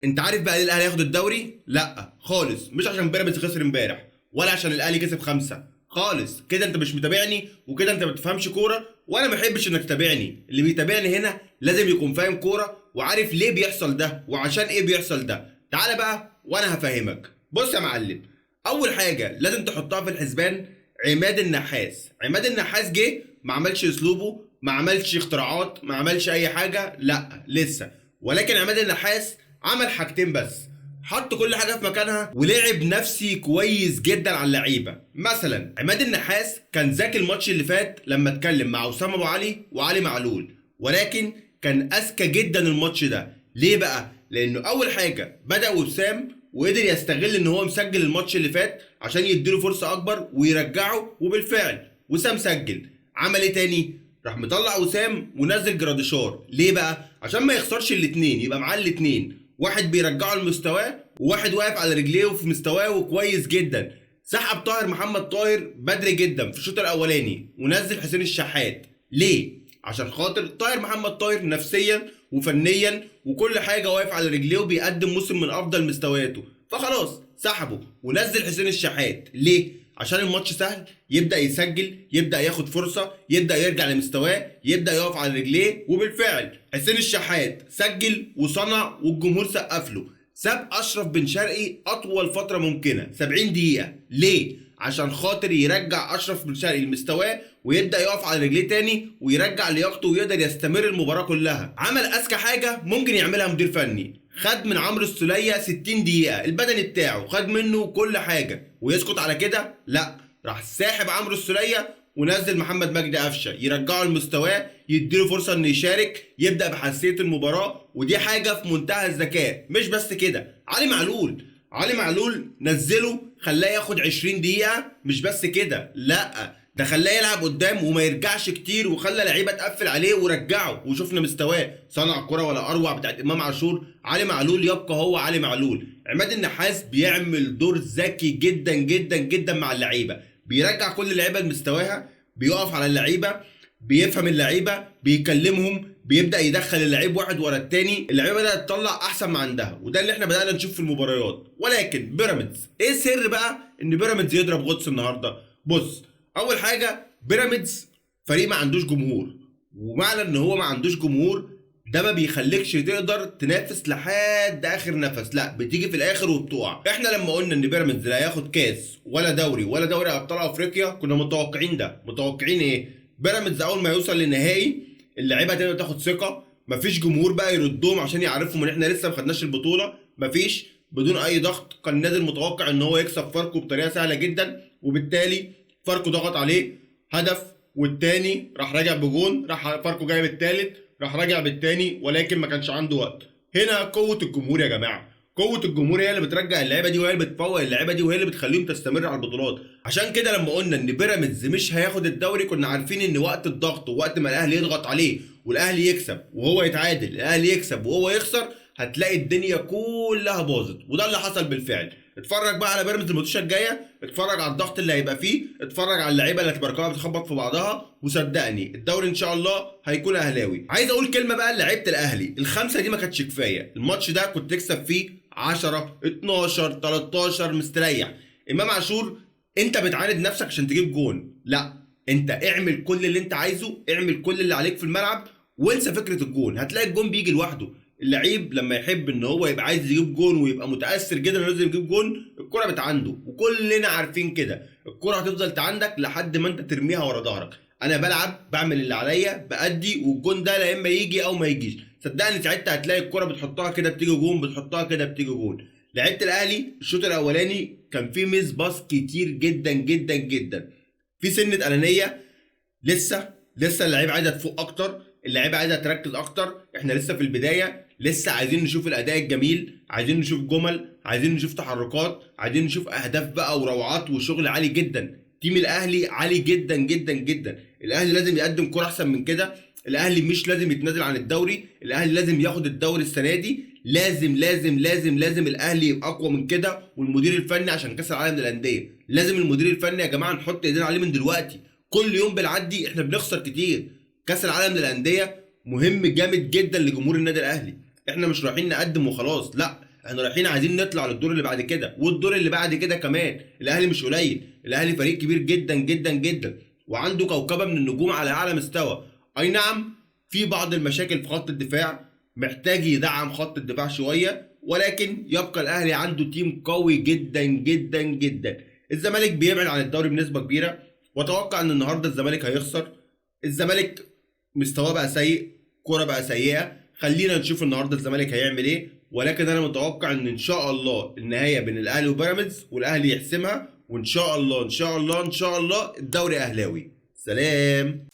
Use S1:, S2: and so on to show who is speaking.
S1: انت عارف بقى ليه الاهلي هياخد الدوري؟ لا خالص، مش عشان بيراميدز خسر امبارح ولا عشان الاهلي كسب 5 خالص. كده انت مش متابعني، وكده انت ما بتفهمش كوره، وانا ما بحبش انك تتابعني. اللي بيتابعني هنا لازم يكون فاهم كورة وعارف ليه بيحصل ده وعشان ايه بيحصل ده. تعالى بقى وانا هفهمك. بص يا معلم، اول حاجة لازم تحطها في الحسبان عماد النحاس. عماد النحاس جه ما عملش اسلوبه، ما عملش اختراعات، ما عملش اي حاجه، لا لسه. ولكن عماد النحاس عمل حاجتين بس، حط كل حاجة في مكانها ولعب نفسي كويس جدا على اللعيبة. مثلا عماد النحاس كان ذكي الماتش اللي فات لما اتكلم مع وسام ابو علي وعلي معلول، ولكن كان اذكى جدا الماتش ده. ليه بقى؟ لانه اول حاجة بدا وسام وقدر يستغل ان هو مسجل الماتش اللي فات عشان يديله فرصة اكبر ويرجعه، وبالفعل وسام سجل. عمل ايه تاني؟ راح مطلع وسام ونزل جراديشار. ليه بقى؟ عشان ما يخسرش الاتنين، يبقى معاه الاتنين، واحد بيرجعه لمستواه وواحد واقف على رجليه وفي مستواه وكويس جدا. سحب طاهر محمد طاهر بدري جدا في الشوط الاولاني ونزل حسين الشحات. ليه؟ عشان خاطر طاهر محمد طاهر نفسيا وفنيا وكل حاجة واقف على رجليه وبيقدم موسم من افضل مستوياته، فخلاص سحبه ونزل حسين الشحات. ليه؟ عشان الماتش سهل، يبدا يسجل، يبدا ياخد فرصة، يبدا يرجع لمستواه، يبدا يقف على رجليه. وبالفعل حسين الشحات سجل وصنع والجمهور سقف له. ساب اشرف بن شرقي اطول فترة ممكنة، 70 دقيقة. ليه؟ عشان خاطر يرجع اشرف بن شرقي لمستواه ويبدا يقف على رجليه تاني ويرجع لياقته ويقدر يستمر المباراة كلها. عمل اذكى حاجة ممكن يعملها مدير فني، خد من عمرو السوليه 60 دقيقة البدني بتاعه، خد منه كل حاجة. ويسكت على كده؟ لا، راح ساحب عمرو السوليه ونزل محمد مجدي قفشه يرجعه لمستواه، يديله فرصة انه يشارك، يبدا بحساسيه المباراة، ودي حاجة في منتهى الذكاء. مش بس كده، علي معلول، علي معلول نزله خلاه ياخد 20 دقيقة. مش بس كده، لا ده خلاه يلعب قدام وما يرجعش كتير، وخلى لعيبة تقفل عليه ورجعه، وشفنا مستواه، صنع كرة ولا اروع بتاعت امام عاشور. علي معلول يبقى هو علي معلول. عماد النحاس بيعمل دور ذكي جدا جدا جدا مع اللعيبة، بيرجع كل اللعيبة لمستواها، بيقف على اللعيبة، بيفهم اللعيبة، بيكلمهم، بيبدا يدخل اللعيب واحد ورا التاني. اللعيبة بدات تطلع احسن ما عندها، وده اللي احنا بدانا نشوف في المباريات. ولكن بيراميدز ايه سر بقى ان بيراميدز يضرب غطس النهارده؟ بص، اول حاجة بيراميدز فريق ما عندوش جمهور، ومعنى ان هو ما عندوش جمهور ده ما بيخليكش تقدر تنافس لحد اخر نفس، لا بتيجي في الاخر وبتقع. احنا لما قلنا ان بيراميدز لا هياخد كاس ولا دوري ولا دوري ابطال افريقيا كنا متوقعين ده. متوقعين ايه؟ بيراميدز اول ما يوصل للنهائي اللعيبة هتبدا تاخد ثقة، مفيش جمهور بقى يردهم عشان يعرفهم ان احنا لسه ما خدناش البطولة، مفيش، بدون اي ضغط. كان نازل متوقع ان هو يكسب فاركو بطريقة سهلة جدا، وبالتالي فاركو ضغط عليه هدف، والتاني راح راجع بجون، راح فاركو جايب التالت، راح راجع بالتاني، ولكن ما كانش عنده وقت. هنا قوة الجمهور يا جماعة، قوة الجمهور هي اللي بترجع اللعيبة دي، وهي اللي بتفوق اللعيبة دي، وهي اللي بتخليهم تستمر على البطولات. عشان كده لما قلنا ان بيراميدز مش هياخد الدوري كنا عارفين ان وقت الضغط ووقت ما الاهلي يضغط عليه والاهلي يكسب وهو يتعادل، الاهلي يكسب وهو يخسر، هتلاقي الدنيا كلها باظت، وده اللي حصل بالفعل. اتفرج بقى على بيراميدز الماتشات الجاية، اتفرج على الضغط اللي هيبقى فيه، اتفرج على اللعيبة اللي هتبقى ركبها بتخبط في بعضها، وصدقني الدوري ان شاء الله هيكون اهلاوي. عايز اقول كلمة بقى لعيبة الاهلي، الخمسة دي ما كانتش كفاية. الماتش ده كنت تكسب فيه 10 12 13 مستريح. امام عاشور انت بتعاند نفسك عشان تجيب جون، لا انت اعمل كل اللي انت عايزه، اعمل كل اللي عليك في الملعب وانسى فكرة الجون، هتلاقي الجون بيجي لوحده. اللعيب لما يحب ان هو يبقى عايز يجيب جون ويبقى متاثر جدا انه لازم يجيب جون، الكره بتعنده، وكلنا عارفين كده. الكره هتفضل تعندك لحد ما انت ترميها ورا ظهرك. انا بلعب، بعمل اللي عليا، بأدي، والجون ده لا اما يجي او ما يجيش. صدقني ساعتها هتلاقي الكره بتحطها كده بتيجي جون، بتحطها كده بتيجي جون. لعيبة الاهلي الشوط الاولاني كان فيه miss pass كتير جدا جدا جدا، في سنة انانية، لسه اللعيبة عايزه تفوق اكتر، اللعيبة عايزه تركز اكتر. احنا لسه في البداية، لسه عايزين نشوف الاداء الجميل، عايزين نشوف جمل، عايزين نشوف تحركات، عايزين نشوف اهداف بقى وروعات وشغل عالي جدا. team الاهلي عالي جدا جدا جدا. الاهلي لازم يقدم كرة احسن من كده. الاهلي مش لازم يتنازل عن الدوري، الاهلي لازم ياخد الدوري السنة دي، لازم لازم لازم لازم الاهلي يبقى اقوى من كده. والمدير الفني عشان كاس العالم للاندية، لازم المدير الفني يا جماعة نحط ايدينا عليه من دلوقتي. كل يوم بنعدي احنا بنخسر كتير. كاس العالم للاندية مهم جامد جدا لجمهور النادي الاهلي. احنا مش رايحين نقدم وخلاص، لا، احنا رايحين عايزين نطلع للدور اللي بعد كده والدور اللي بعد كده كمان. الاهلي مش قليل، الاهلي فريق كبير جدا جدا جدا، وعنده كوكبه من النجوم على اعلى مستوى. اي نعم في بعض المشاكل في خط الدفاع، محتاج يدعم خط الدفاع شوية، ولكن يبقى الاهلي عنده team قوي جدا جدا جدا. الزمالك بيبعد عن الدوري بنسبة كبيرة، واتوقع ان النهارده الزمالك هيخسر. الزمالك مستواه بقى سيء، كورة بقى سيئه. خلينا نشوف النهارده الزمالك هيعمل ايه، ولكن انا متوقع ان ان شاء الله النهاية بين الاهلي وبيراميدز، والاهلي يحسمها، وان شاء الله ان شاء الله ان شاء الله الدوري اهلاوي. سلام.